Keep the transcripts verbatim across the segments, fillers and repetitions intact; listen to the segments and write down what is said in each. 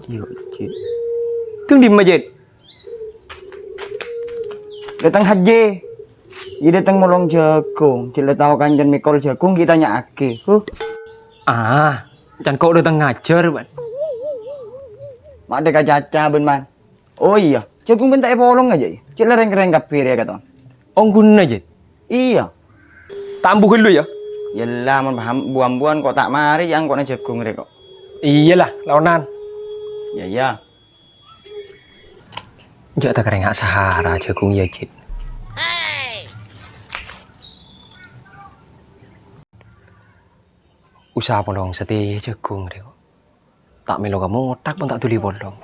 Iyâ, Cit. Teng dimma, Cit? Dâteng hajji. Iyâ, dâteng molong jhâghung. Cit la tao kancana mèkol jhâghung, ghi' tanya'aghi. Huh. Ah, can ko' dâteng ngajhâr, Bân. Ma' dâ' ka caca, Bân, Man. Oh iyâ, jhâghung bân ta' èpolong ajâ, yâ. Cè' la rèng-kerrèng kabbhi rèya katon. Ongghuna, Jit? Iyâ. Ta' ambu ghâllu, yâ? Yâ la, mon paham bu-ambuwân ko' ta' marè, yâ, angko'na jhâghung rè ko'. Iyâ la, laonan. Yâ, yâ. Jhâ' ta' karènga' sahara jhâghung, yâ, Jit. Usaha polong satèya jhâghung rè ko'. Ta' mèlo ka mothak, mon ta' dhuli polong.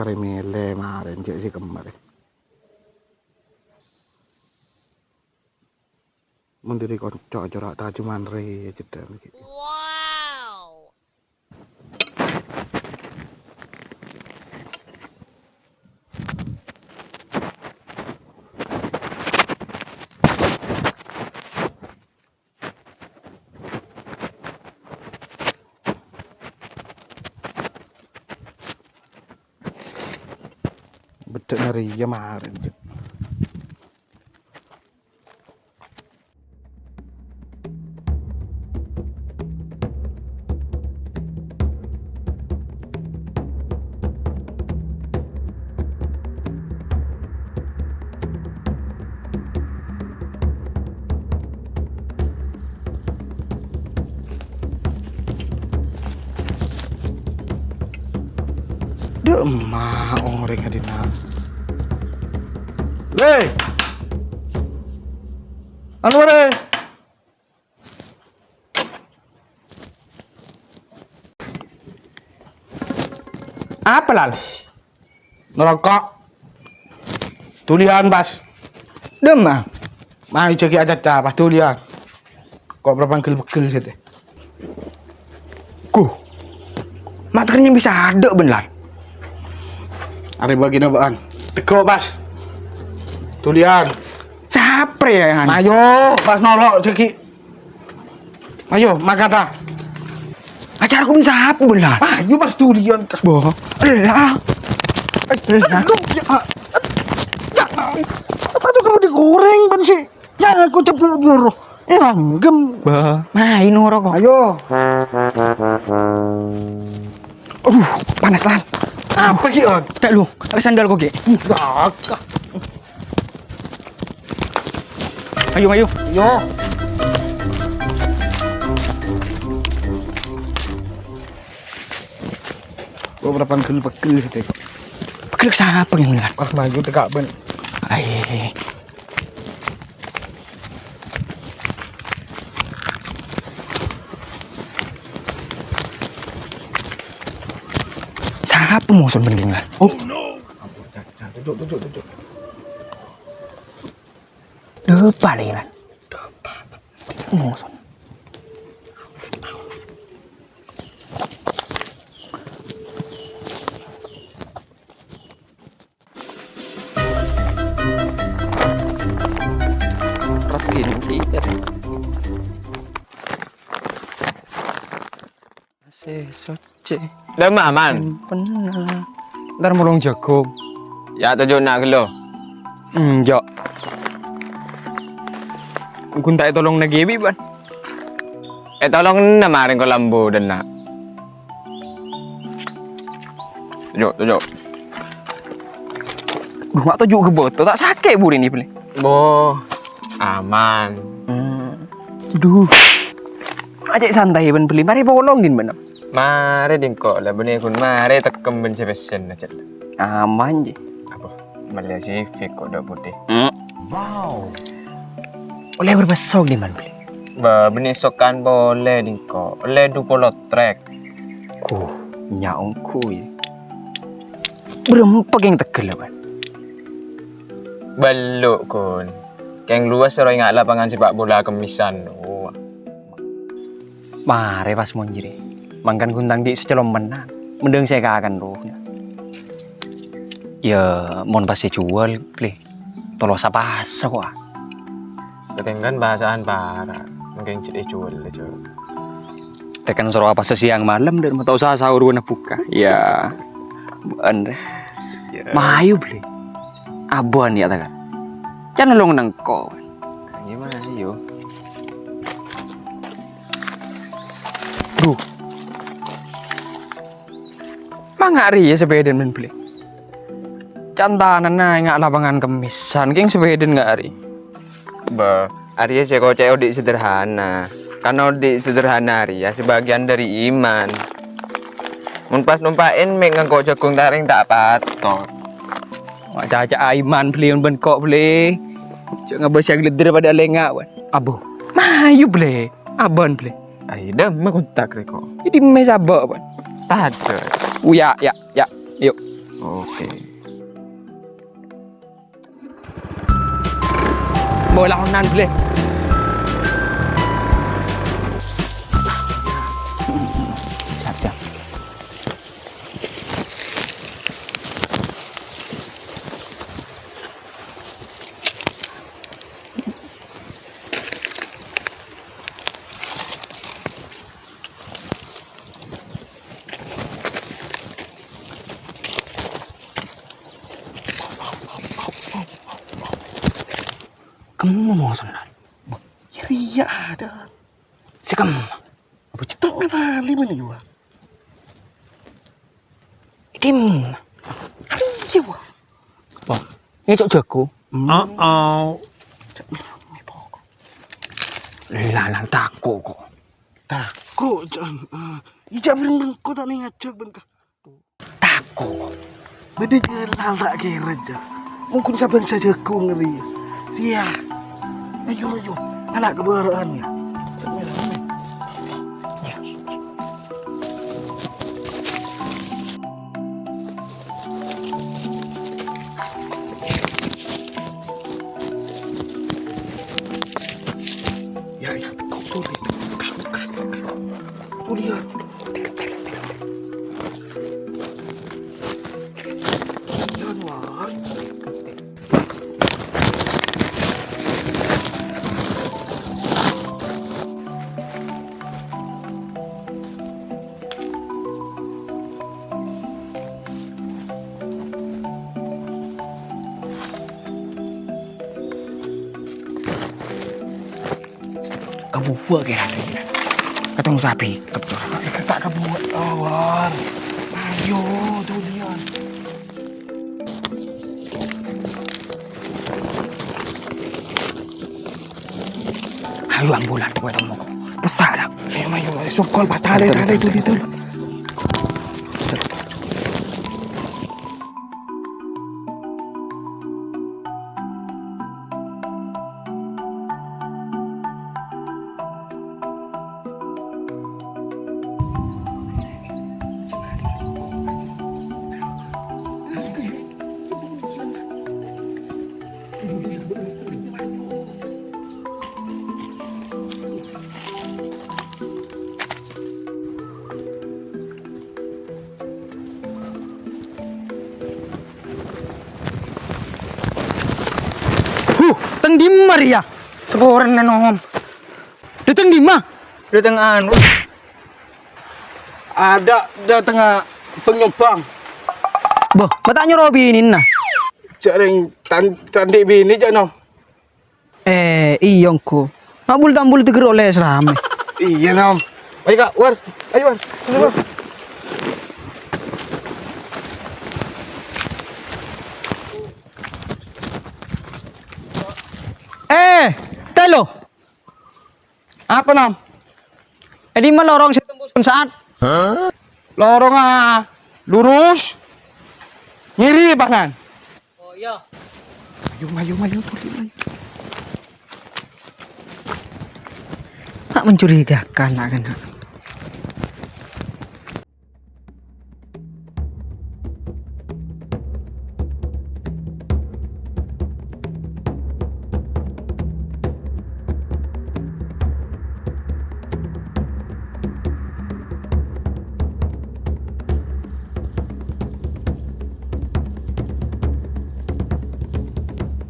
Karè mèlè marèn, cè' sè kemma rè. Mon dhâri konco ajârâ' ta' coma rè jhâddhâna ghi'. Beddhâ'na rèya marèn, Cèk. Dâ' emma orèng è dinna'. Lè! Anu, Lè! Apa, Lal? Ngerokok. Dhuliyân, pas. Dâ' emma? Mayu jâghi acaca, pas dhuliyân. Ko' bârâmpan ghel-pegghel sètè. Ku. Ma' ternyata bisa adâ', bân, Lal. Arè bâgina bâ'ân. Tegghâ', pas. Dhuliyân. Saprè, yâ, Han? Mayu, pas noro' jâghi. Ayo, mangkata. Acara ku bisa apa, bân, Lal? Ayo, pas dhuliyân, Kak. Bo. Ella. Ella. Aduh, ya. Ya. Apa tuh kamu digoreng, bân, sih? Ya, aku cepet dulu. Ya, gem. Bo. Main noro' kok. Ayo. Aduh, panas, Lal. Apa sih, On? Tak lu, ada sandal kok, Ki. Enggak. Ayo, ayo. Yo. Ko' bârâmpan ghel-pegghel sètè ko'. Pegghel sapa yang bener? Pas mayu teka' bân. Ai. Sapa moso mending lah? Oh. Ampun, Cak, Cak. Duduk, duduk, duduk. Lupa lagi, Lan. Moso. Rakin, iya. Sè soccè. Dâ' emma, Man? Simpen. Entar molong jâghung. Ya, toju' na' ghâllu. Enjâ'. Ghun ta' ètolong naghi bi', Bân. Ètolong na' marèng ko' lambu dâ' enna'. Toju', toju'. Duh, ma' toju' ghâbâto, ta' sakè' burina, Bli. Bo, aman. Hmm. Duh. Ajjhâ' santai bân bâli, marè polong din bân. Marè dingko, la bânnè ghun marè tekkem bân sè pèssèna, Cèl. Aman, jhi. Apa? Mellè Civic kodhu' putih. Hmm. Wow. Ollè bârâmpa sèk din bân bâli? Bâ, bânnè sèk kan polè dingko. Ollè du polo trek. Kuh, nya ongghu, yâ. Bârâmpa kèng tegghâl, bân? Bâllu', ghun. Kèng luwes soro enga' lapangan sepak bola Kemmisan. Oh. Marè pas mon jârèya. Mangkana ghun tang dhi' sè colomenan. Mendhâng sè èkakan rowa. Yâ, mon pas èjhuwâl, Blè. Tolosa pasa, kok, ah. Katèngghâl pasa'an para'. Mungkin cè' èjhuwâl, Cok. Tèkan soro apasa sèyang malem, dâ' remma ta' osa saor bân bhuka. Yâ. Bân, rè. Yâ. Mayu, Blè. Abâ'ân, yâ, ta, kan? Can nolong nengko. Iyâ, mayu. Duh. Manga' rèya sapèdana, Blè. Can tanana enga' lapangan Kemmisan, kèng sapèdana nga' arèya. Bâ, arèya sè kocè'è odi' sederhana. Karna odi' sederhana arèya sebagian dari iman. Mon pas nompa'è mè' ngangko' jhâghung tarèng ta' patot. Wah, caca'a iman, Blè, mon bân ko', Blè. Jhâ' ngabâs sè ghâlâddhâr padâ alènga, bân. Abo. Mayu, Blè. Abâ'ân, Blè. Ayo, dâ' emma kontak rèko. È dimma sabâ', bân. Tadâ'. Uya, ya, ya. Yuk. Oke. Bola onan, Blè. Siap, siap. Kemma mosona. Iyâ, rèya adâ'. Sè kemma. Apa cètak ngatali mènè, Wa? Dimma? Iyâ, Wa. Wah, ngècok jhâghung. Uh-oh. Lha, lha, tako' kok. Tako', Jan. Ah, ijâ' bâreng bengko ta' nèng ajâk bengko. Tako'. Bâdâ jhâlân ta' kèra, Jâ. Mungkin sabângsa jhâghung rèya. Siap. Ayo, ayo. Ala' kabârâ'ân, yâ. Ya, ya, kau tuh, kau, kau, kau. Tuh, lihat. Januari. Kabuwâ' kèra. Katong sapi, keptor. Ta' kabuwâ', awan. Ayo, tulian. Ayo, ambulan, kowe temu. Besar lah. Ayo, ayo, ayo, sokol, patale, tale, tuli, tuli. Huh, teng dimma rèya? Saporana, Nom. Dâteng dimma? Dâteng anu. Adâ' dâtengnga bâng-nyobâng. Boh, ma' ta' nyoro binèna? Jhâ' rèng tan-, ta' andi' binè, jhâ', Nom. Eh, iyâ, ongghu. Abul-tambul teger oleh seramè. Iyâ, Nom. Ayo, Kak, War. Ayo, War. Ayo, War. Eh, telo. Apa, Nom? È dimma lorong sè tembus bân Sa'ad? Lorongnga lurus, ngèrè, Pak, Nan. Oh, iyâ. Mayu, mayu, mayu, mayu, mayu. Mak mencurigakan, nak, kan?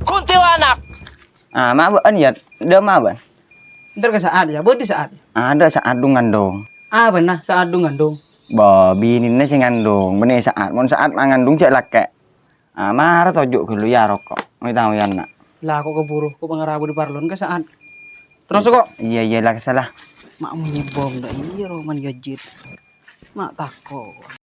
Kuntilanak! Ah, ma' bâ'ân, yâ? Dâ' ma' bâ'ân? Èntar ka Sa'ad, yâ. Bâdâ Sa'ad. Adâ' Sa'ad dung-ngandung. Apana Sa'ad dung-ngandung? Bâh, binèna sè ngandung. Bânnè Sa'ad. Mon Sa'ad ma' ngandung, jhâ' lakè'. Ah, mara toju' ghâllu, yâ, roko'. Mè' tao, yâ, na'. Lah, kok kabhuru, kok pangara bâdâ parlon ka Sa'ad. Terros, kok. Iyâ, iyâ, la, sala. Ma' monyè bom, dâ' iyâ, roman yajit. Ma' tako'.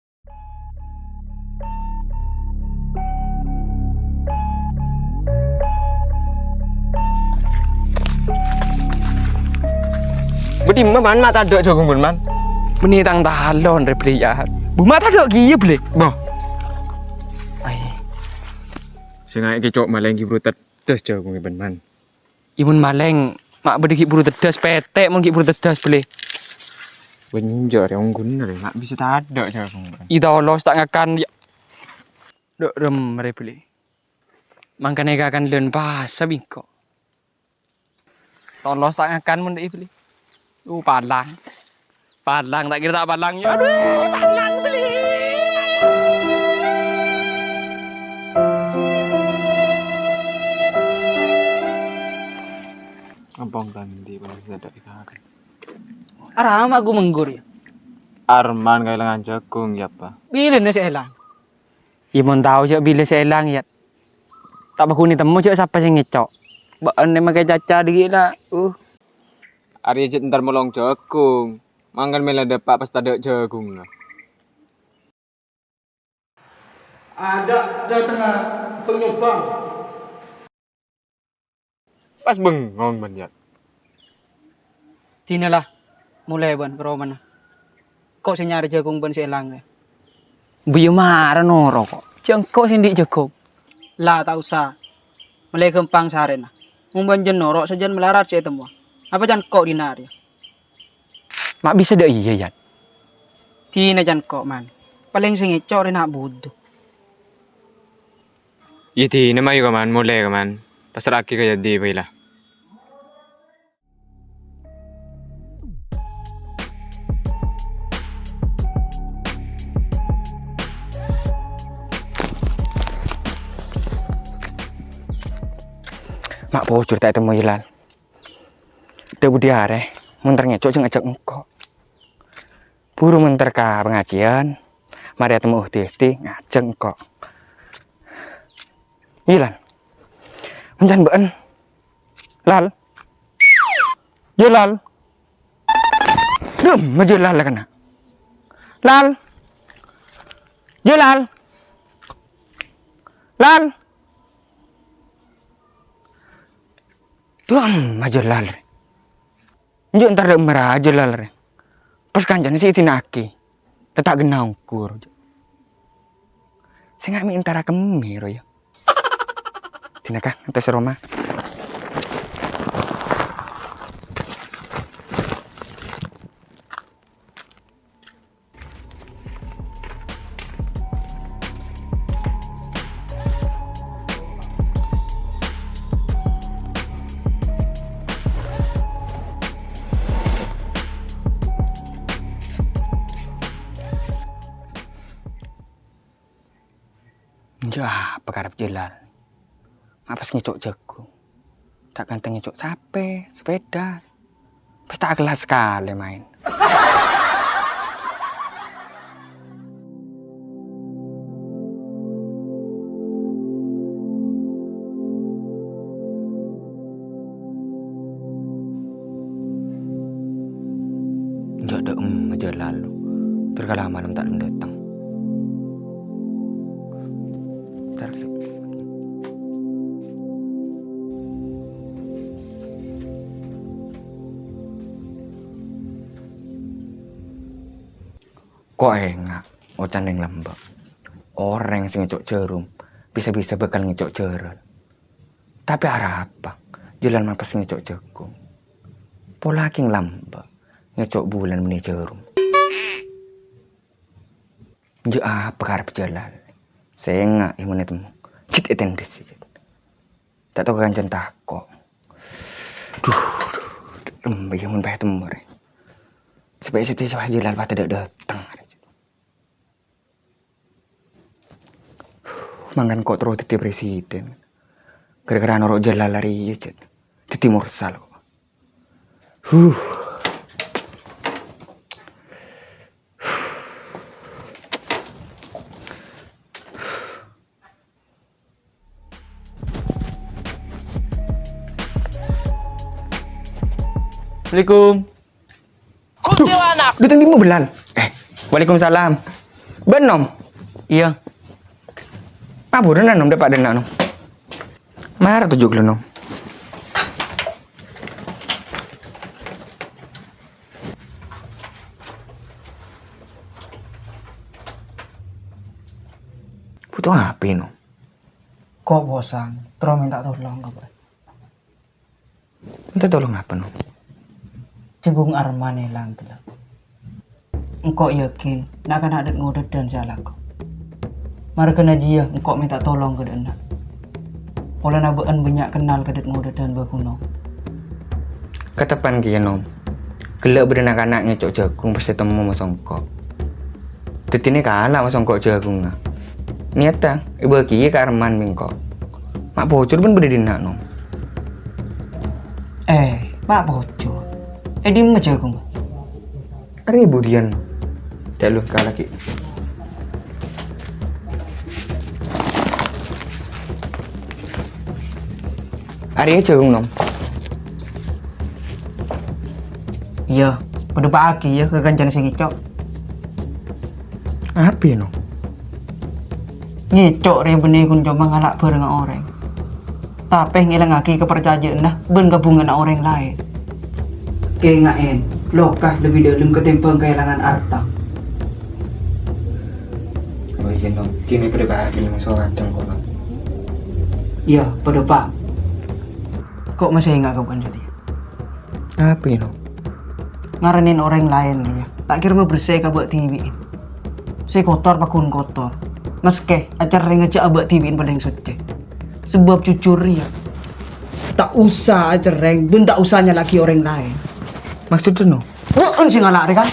Bâdâ dimma, Man, ma' tadâ' jhâghung bân, Man? Mènè tang talon rè, Blè, yâ. Bu, ma' tadâ' kèya, Blè. Bo. Ai. Sènga' kèco' malèng ghi' buru tedhâs jhâghung bân, Man. Yâ, mon malèng, ma' bâdâ ghi' buru tedhâs, pètè' mon ghi' buru tedhâs, Blè. Bânjâ' rè ongghuna rè, ma' bisa tadâ' jhâghung bân. Iyâ, tolos ta' ngakan, yâ. Dâ' remma rè, Blè. Mangkana èkakan lân pasa bi' engko'. Tolos ta' ngakan mon dâ' Blè. Uh, palang. Palang, ta' kèra ta' palang, yâ. Adu, palang, Blè. Ampon, Tan, ndi' palang sè tadâ' èkakan. Arapa ma' gu-menggur, yâ? Arman kaèlangan jhâghung, yâ, Pa. Bilâna sè èlang? Yâ, mon tao jhâ' bilâ sè èlang, yâ. Ta' paghun ètemmo jhâ' sapa sè ngèco'. Bâ'ân nè makè caca dâggi' la, uh. Arèya jhâ' entar molong jhâghung. Mangkana mèla dâpa' pas tadâ' jhâghungnga. Adâ' dâtengnga panyobâng. Pas bengong bân, yâ. Dinala, molè bân ka romana. Ko' sè nyarè jhâghung bân sè èlang, yâ. Biyâ mara noro', ko'. Jhâ' engko' sè andi' jhâghung. La, ta' osa. Mèlè ghâmpang sarèna. Mon bân jhân noro' sajân malarat sè ètemmowa. Apa can ko' dinna' rèya? Ma' bisa dâ' iyâ, yâ. Dinna can ko', Man. Palèng sè ngèco' rè na' budhu. Yâ, dinna mayu, Kaman, molè, Kaman. Pasra'aghi ka Yadi, bhâi, la. Ma' pojhur ta' ètemmo, Jalal. Dâ' budi arè, mon entar ngèco' jhâ' ngajhâk engko'. Buru mon entar ka pangajiân, marè ètemmo Uhdi-Uhdi, ngajhâk engko'. Iyâ, Lal. Mon can bâ'ân. Lal. Yâ, Lal. Dâ'emma jâ Lal la kanna'. Lal. Yâ, Lal. Lal. Dâ'emma jâ Lal rè. Enjâ' entar dâ'emma rajâ Lal rè. Pas kancana sè èdina'aghi. Tè ta' ghenna ongghu. Sènga' mè' entara kemmè, ro, yâ. Dinaka, ngantos roma. Enjâ' apa karep Jalal? Ma' pas ngèco' jhâghung. Ta' ghânteng ngèco' sapè, sepèda. Pas ta' kellas sakalè maèn. Enjâ' dâ'emma jâ Lal. Tor kala malem ta' dâteng. Tar. Ko' enga' oca' neng lamba'. Orèng sè ngèco' jhârum bisa-bisa bhâkal ngèco' jhârân. Tapè arapa Jalal mapes ngèco' jhâghung? Pola kèng lamba' ngèco' bulân bânnè jhârum. Jhâ' apa karep Jalal? Sènga' è mon ètemmo. Cit ètendhes, cit. Ta' tao kancana tako'. Duh, duh, emba iyâ mon pas ètemmo rè. Sapè sèttè sawah Jalal pas dâ'-dâteng rè. Mangkana ko' terro dhâddhi presiden. Gara-gara noro' Jalal arèya, cit. Dhâddhi morsal ko'. Huh. Assalamualaikum. Kuntilanak. Dâteng dimma bellâl? Eh, waalaikumsalam. Bân, Nom? Iyâ. Aburâna, Nom, dâpa' dâ' enna', Nom. Mara toju' ghâllu, Nom. Bhuto apa, Nom? Ko' posang, terro mènta tolong ka bâ'na. Mènta tolong apa, Nom? Jhâghung Arman èlang ghellâ'. Engko' yakin na'-kana' dâ' ngodâdhân sè alako. Marghâna jiyâ engko' mènta tolong ka dâ' enna'. Polana bâ'na bânnya' kennal ka dâ' ngodâdhân bâ' ghunong. Kateppan kèya, Nom. Ghellâ' bâdâ na'-kana' ngèco' jhâghung pas ètemmo ma' songko'. Dhâddhina kala' ma' songko' jhâghungnga. Nèyatta èbâghiyâ ka Arman bi' engko'. Ma' pojhur bân bâdâ è dinna', Nom. Eh, ma' pojhur. È dimma jhâghung? Arèya budiyân. Dâlu, kalaghi. Arèya jhâghung, Nom. Iyâ, padâpa'aghi, yâ, ka kancana sè ngèco'. Apa, Nom? Ngèco' rè bânnè ghun coma ngala' bhârângnga orèng. Tapè ngèlangngaghi kaparcajâ'ânna bân kabhungana orèng laèn. Kènga'è, loka lebbi dâlem katèmbhâng kaèlangan arta. Oh iyâ, Nom. Dinah padâpa'aghi neng sowarghâ, Nom. Iyâ, padâpa'. Ko' masè enga' ka bâ'na satèya? Apa, Nom? Ngaranèn orèng laèn, yâ. Ta' kèra mabersè ka bâ' dhibi'in. Sè kotor paghun kotor. Maskè acerrèngnga jhâ' abâ' dhibi'in palèng soccè. Sabâb jujur, yâ. Ta' osa acerrèng, bân ta' osa nyala'aghi orèng laèn. Maksodda, Nom? Bâ'na sè ngala' rè, kan?